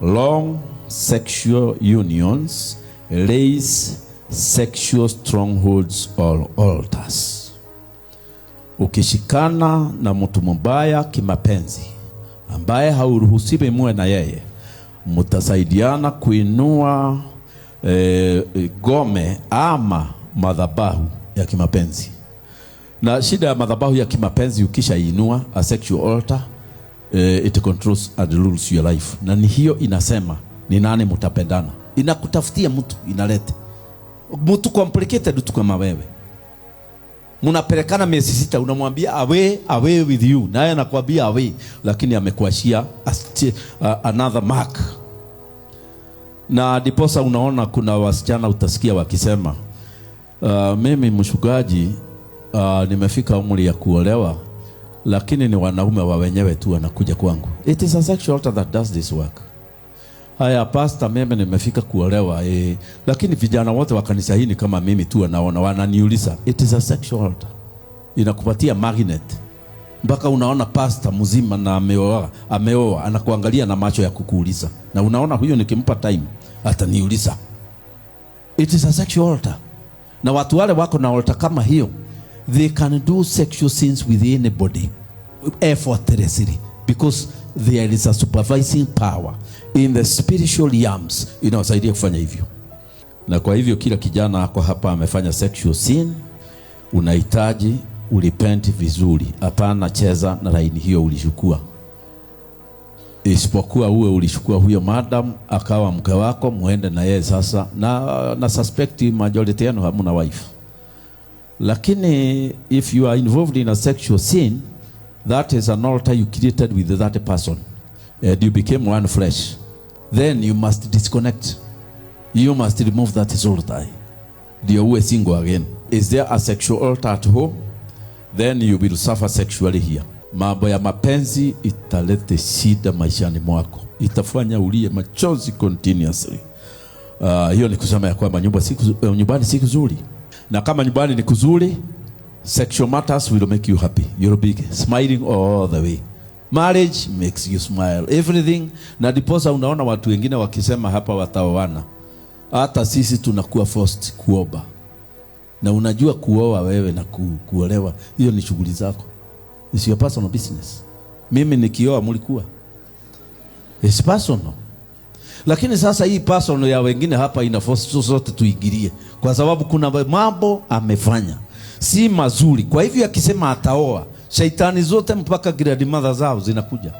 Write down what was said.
Long sexual unions raise sexual strongholds or altars. Ukishikana na mtu mbaya kimapenzi ambaye hauruhusiwi muwe na yeye, mtasaidiana kuinua gome ama madhabahu ya kimapenzi. Na shida ya madhabahu ya kimapenzi, ukishainua a sexual altar, it controls and rules your life. Na ni hiyo inasema ni nani mtapendana, inakutafutia mtu, inaleta mtu complicated tu kama wewe. Mnapelekana miezi 6, unamwambia away, away with you, naye anakuambia away, lakini amekuashia another mark. Na diposa unaona kuna wasichana utasikia wakisema, mimi mchungaji, nimefika umri ya kuolewa, lakini ni wanaume wa wenyewe tu wanakuja kwangu. It is a sexual altar that does this work. Haya pastor, mimi nimefika kuolewa, lakini vijana wote wa kanisa hii ni kama mimi tu wanaona, wananiuliza. It is a sexual altar. Inakupatia magnet mpaka unaona pastor mzima na ameoa, anakuangalia na macho ya kukuuliza, na unaona huyo nikimpa time ataniuliza. It is a sexual altar. Na watu wale wako na altar kama hiyo, they can do sexual sins with anybody effortlessly, because there is a supervising power in the spiritual realms inawasaidia kufanya hivyo. Na kwa hivyo kila kijana ako hapa amefanya sexual sin, unahitaji urepent vizuri. Hapana cheza na laini hiyo ulichukua. Isipokuwa uwe ulichukua huyo madam akawa mke wako, muende na yeye sasa. Na suspect majority yenu hamuna wife. Lakini if you are involved in a sexual sin, that is an altar you created with that person, and you became one flesh. Then you must disconnect. You must remove that soul tie. Ndio uwe single again. Is there a sexual altar at home? Then you will suffer sexually here. Mambo ya mapenzi italete shida maishani mwako, itafanya ulie machozi continuously. Hiyo ni kusema ya kwamba nyumbani si kuzuri. Na kama nyumbani ni kuzuri, sexual matters will make you happy. You'll be smiling all the way. Marriage makes you smile. Everything. Na diposa unaona watu wengine wakisema hapa wataoana. Hata sisi tunakuwa forced kuomba. Na unajua kuoa wewe na kuolewa, hiyo ni shughuli zako. It's your personal business. Mimi nikioa mlikuwa. It's personal. Lakini sasa hii personal ya wengine hapa ina force zote tuingilie, kwa sababu kuna mambo amefanya si mazuri. Kwa hivyo akisema ataoa, shaitani zote mpaka grandmother zao zinakuja.